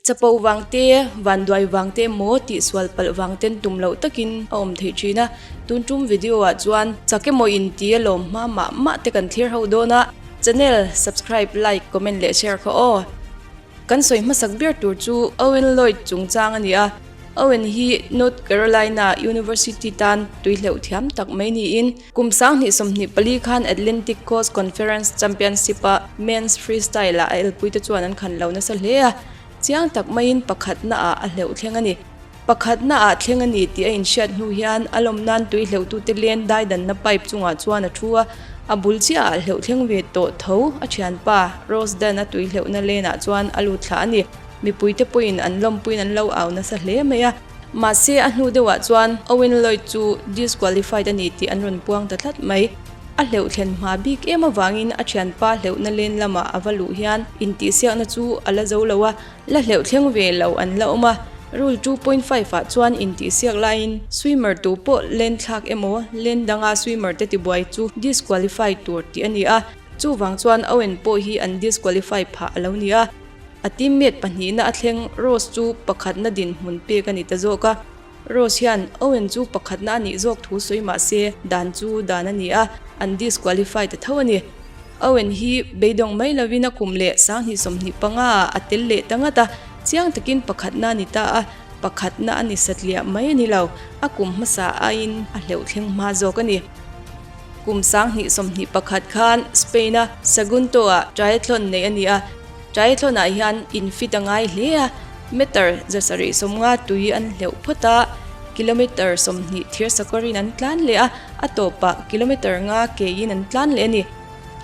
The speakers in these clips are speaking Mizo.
Chapo vang te, vanduai vang te emaw tihsual palh vang ten tum loh takin a awm theih thin a. Tun tum video ah chuan chak emaw inti a lawm hma mah mah te kan thlir ho dawn a. Channel subscribe, like, comment leh share kha aw. Kan sawi hmasak ber tur chu Owen Lloyd chungchang a ni a. Owen hi North Carolina University tan tui hleuh thiam tak mai niin kum 2024 khan Atlantic Coast Conference Championship-a Men's Freestyle-ah a elpuite chuan an khan lo nasa hle a, chiang tak maiin pakhatnaah a hleuh thleng a ni. Pakhatnaah thleng a ni tih a inhriat hnu hian a lawm nan tui hleuhtute len daidanna pipe chungah chuan a thu a, a bul chiahah hleuh thleng ve tawh tho a thianpa Rose Dan-a tui hleuhna lenah chuan a lut thla a ni. Mipuite pawhin an lawmpuiin an lo au nasa hle mai a. Mahse, a hnu deuhah chuan Owen Lloyd chu disqualified a ni tih an rawn puang ta tlat mai. A hleuh thlen hma bik em avangin a thianpa hleuhna len lamah a va luh hian intihsiakna chu a la zo lo a, la hleuh thleng ve lo an la awm a. Rule 2.5 ah chuan intihsiak laiin swimmer tu pawh len thlak emaw len danga swimmer te tibuai chu disqualify tur tih a ni a, chuvang chuan Owen pawh hi an disqualify phah a lo ni a. A teammate pahnihna a thleng Rose chu pakhatna dinhmun pek a ni ta zawk a. Rose hian Owen chu pakhatna a nih zawk thu sawi mah se dan chu dan a ni a, an disqualify ta tho a ni. Owen hi beidawng mai lovin a kum leh 2025 ah a tel leh ta ngat a, chiang takin pakhatna a ni ta a, pakhatna a ni satliah mai a ni lo, a kum hmasa aiin a hleuh thleng hma zawk a ni. Kum 2021 khan Spain-a Sagunto-ah triathlon neih a ni a. Triathlon-ah hian infit a ngai hle a, meter 750 tui an hleuh phawt a, kilometer 20 thir sakawrin an tlan leh a, a tawpah kilometer nga keiin an tlan leh a ni.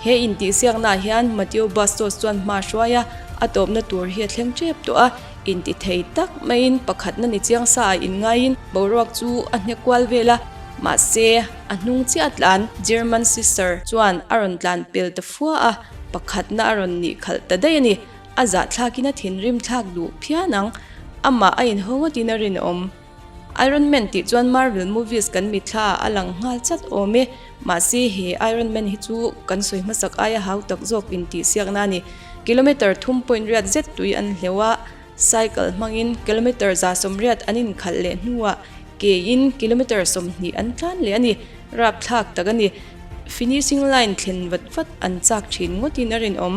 He intihsiaknaah hian Mateo Bastos chuan hma a hruai a, a tawpna tur hi a thleng tep tawh a, intithei tak maiin pakhatna ni chiang sa ah inngaiin boruak chu a hne kual vel a, mahse a hnung chiah tlan German sister chuan a rawn tlan pel ta fua a. Pakhatna a rawn nih khalh ta daih a ni. A zahthlakin a thinrim thlak duh phian ang. Amah a inhaw ngawtin a rinawm. Iron Man tih chuan Marvel movies kan mitthla ah a lang nghal chat awm e. Mahse he Iron Man hi chu kan sawi hmasak aia hau tak zawk intihsiakna a ni. Kilometer thum point riat zet tui an hleuh a, cycle hmangin kilometer 180 an inkhalh leh hnuah keiin kilometer 20 an tlan leh a ni. Rapthlak tak a ni. Finishing line thlen vat vat an chak thin ngawtin a rinawm.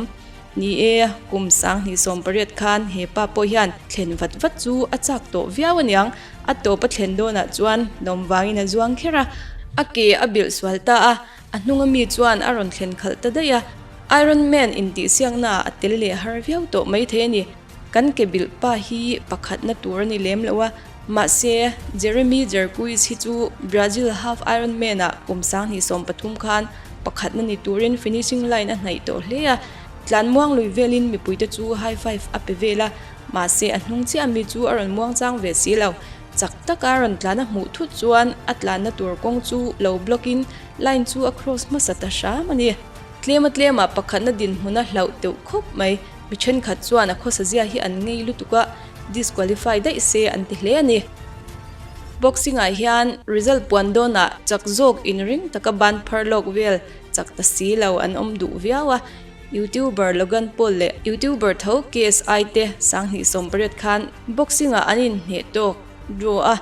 Ni e, kum 2018 khan he pa pawh hian thlen vat vat chu a chak tawh viau aniang. A tawp a thlen dawnah chuan lawm vangin a zuang kher a, a ke a bilh sual ta a, a hnunga mi chuan a rawn thlen khalh ta daih a. Iron Man intihsiaknaah a tel leh har viau tawh maithei a ni. Kan ke bilh pa hi pakhatna tur a ni lem lo a, mahse Jeremy Jerkuis hi chu Brazil Half Ironman ah kum 2013 khan pakhatna ni turin finishing line a hnaih tawh hle a, tlan muang lui velin mipuite chu high five a pe vel a, mahse a hnung chiah mi chu a rawn muang chang ve si lo. Chak taka a rawn tlan a hmuh thut chuan a tlanna tur kawng chu lo block in line chu a cross hmasa ta hram a ni. Tlema tlema pakhatna dinhmun a hlauh teuh khawp mai. Mi thenkhat chuan a khawsa zia hi an ngei lutuk a, disqualify daih se an ti hle a ni. Boxing ah hian result puan dawnah chak zawk inring taka ban phar lawk vel chak ta si lo an awm duh viau a, YouTuber Logan Paul leh YouTuber tho KSI te 2018 khan boxing ah an inhneh tawk draw a,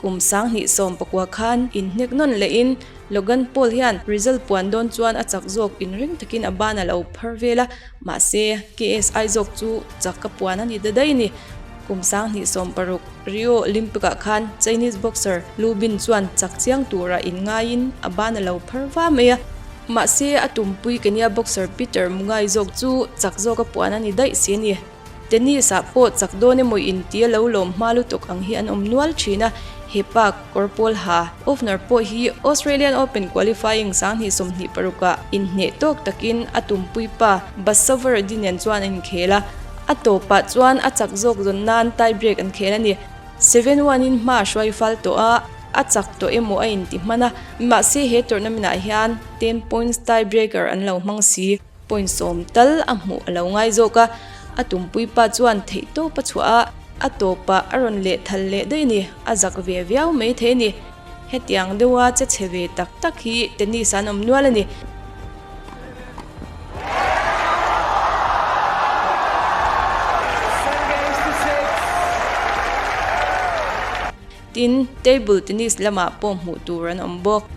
Kum 2019 khan inhnek nawn lehin Logan Paul hian result puan dawn chuan a chak zawk inring takin a ban a lo phar vel a, mahse KSI zawk chu chak a puan a ni ta daih a ni. Kum 2016 Rio Olympic ah khan Chinese boxer Lu Bin chuan chak chiang tura inngaiin a ban a lo phar va mai a, mahse a tumpui Kenya boxer Peter Mugai zawk chu chak zawk a puan a ni daih si a ni. Tennis ah pawh chak dawn emaw inti a lo lawm hma lutuk ang hi an awm nual thin a, he pa kawr pawl ha Ofner pawh hi Australian Open qualifying 2026 ah inhneh tawk takin a tumpui pa Basavareddy nen chuan a inkhel a, a tawpah chuan a chak zawk zawn nan tie break an khel a ni. 7-1 in hma a hruai fal tawh a, a chak tawh emaw a inti hman a, mahse he tournament ah hian 10 points tie breaker an lo hmang si. Point sawm tal a hmuh a lo ngai zawk a, a tumpui pa chuan theih tawp a chhuah a, a tawpah a rawn leh thal leh daih a ni, a zak ve viau mai thei a ni. Hetiang deuha che chhe ve tak tak hi tennis an awm nual a ni. Tin, table tennis lamah pawh hmuh tur an awm bawk.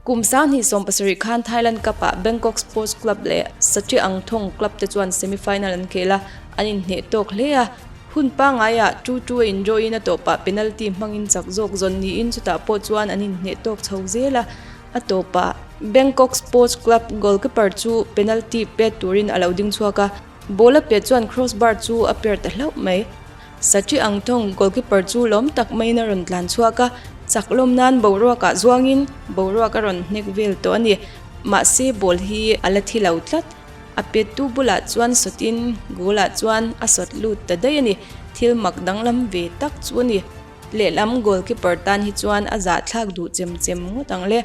Kum 2017 khan Thailand Cup-ah Bangkok Sports Club leh Satria Angthong Club te chuan semi-final an khel a, an inhneh tawk hle a. Hun pangaiah 2-2 a indraw-in a tawpah penalty hmangin chak zawk zawn niin chutah pawh chuan an inhneh tawk chho zel a. A tawpah Bangkok Sports Club goalkeeper chu penalty pet turin a lo ding chhuak a, ball a pet chuan crossbar chu a per ta hlauh mai. Satri Angthong goalkeeper chu lawm tak maiin a rawn tlan chhuak a, chak lawm nan boruakah zuangin boruak a rawn hnek vel tawh a ni. Mahse ball hi a la thi lo tlat. A pettu bulah chuan sawtin goal ah chuan a sawt lut ta daih a ni. Thil mak danglam ve tak chu a ni. Lehlam goalkeeper tan hi chuan a zahthlak duh chem chem ngawt ang le.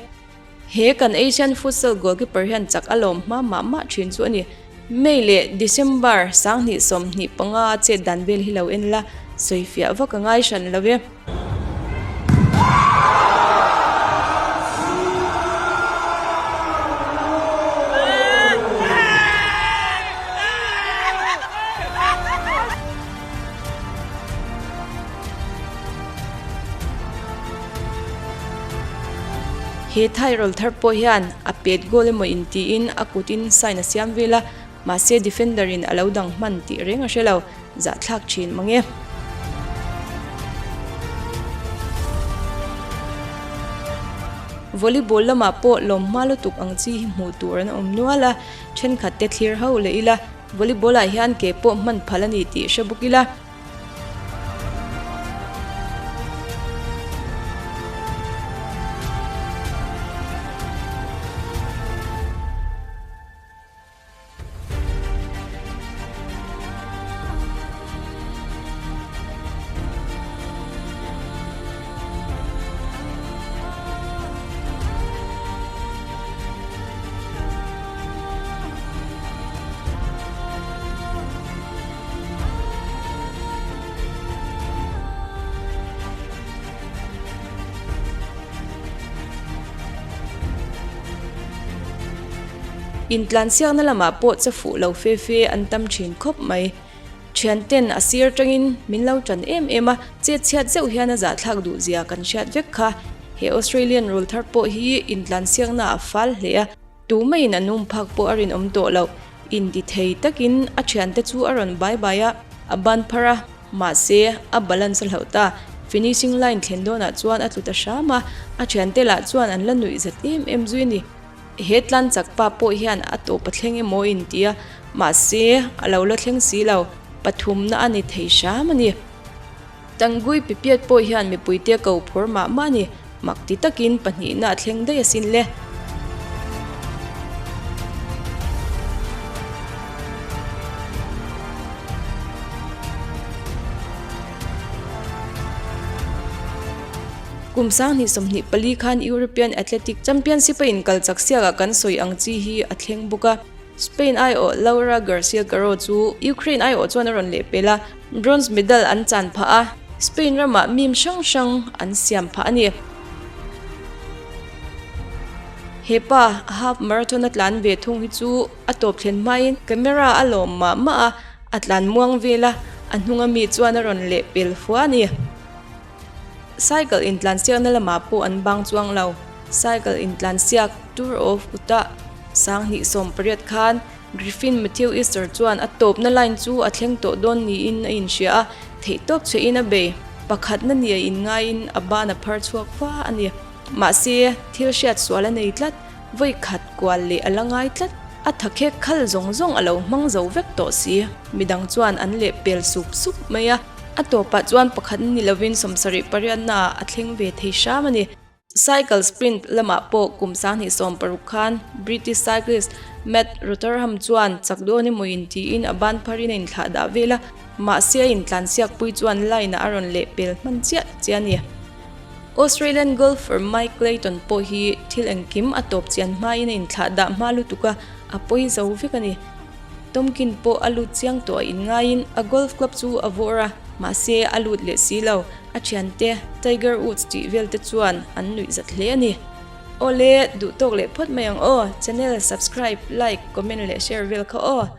He kan Asian Futsal goalkeeper hian chak a lawm hma mah mah thin chu a ni. May leh December 2025 a chet dan vel hi lo en la, sawifiah vak a ngai hran lo e. He Thai rawl thar pawh hian a pet goal emaw intiin a kutin sign a siam vel a, mahse defender in a lo dang hman tih reng a hre lo. Zahthlak thin mang e. Volleyball lamah pawh lawm hma lutuk ang chi hi hmuh tur an awm nual a, thenkhat te thlir ho leh ila, volleyball ah hian ke pawh hman phal a ni tih hre bawk ila. Intlansiakna lamah pawh che fuh lo fe fe an tam thin khawp mai. Thianten a sir tangin min lo tan em em a, chet chhiat zeuh hian a zahthlak duh zia kan hriat vek kha. He Australian rul thar pawh hi intlansiakna a fal hle a, tumaiin a num phak pawh a rinawm tawh loh. Inti thei takin a thiante chu a rawn bai bai a, a ban phar a. Mahse, a balance a hlauh ta. Finishing line thlen dawnah chuan a tlu ta hram a, a thiante lah chuan an la nuih zat em em zui a ni. He tlan chak pa pawh hian a tawp a thleng emaw inti a, mahse, a lo la thleng si lo, pathumna a ni thei hram a ni. Tanggui Pipiat pawh hian mipuite ko phur mah mah a ni. Mak ti takin pahnihna a thleng daih asin le. Kum 2024 khan European Athletic Championship a inkal chak siakah kan sawi ang chi hi a thleng bawk a. Spain aiawh Laura Garcia Caro chu Ukraine aiawh chuan a rawn lehpel a. Bronze medal an chan phah a, Spain ramah meme hrang hrang an siam phah a ni. He pa half marathon a tlan ve thung hi chu a tawp thlen hmain camera a lawm mah mah a, a tlan muang vel a, a hnunga mi chuan a rawn leh pel fua a ni. Cycle intlansiakna lamah pawh an bang chuang lo. Cycle intlansiak Tour of Utah 2018 khan Griffin Matthew Easter chuan a tawpna line chu a thleng tawh dawn niin a inhria a, theihtawp chhehin a bei. Pakhatna nia inngaiin a ban a phar chhuak va a ni. Mahse, thil hriat sual a nei tlat, vawi khat kual leh a la ngai tlat. A thakhek khal zawng zawng a lo hmang zo vek tawh si. Midang chuan an leh pel sup sup mai a. A tawpah chuan pakhatna ni lovin 78 naah a thleng ve thei hram a ni. Cycle sprint lamah pawh kum 2016 khan British cyclist Matt Rotherham chuan chak dawn emaw intiin a ban pharin a inthlah dah vel a, mahse a intlansiakpui chuan line-ah a rawn lehpel hman chiah chiah a ni. Australian golfer Mike Clayton pawh hi thil engkim a tawp chian hmain a inthlah dah hma lutuk a, a pawi zo vek a ni. Tomkin pawh a lut chiang tawh a inngaiin a golf club chu a vawr a. Mahse, a lut leh si lo. A thiante, Tiger Woods tih vel te chuan an nuih zat hle a ni. Awle, duh tawk leh phawt mai ang aw. Channel subscribe, like, comment leh share vel kha aw.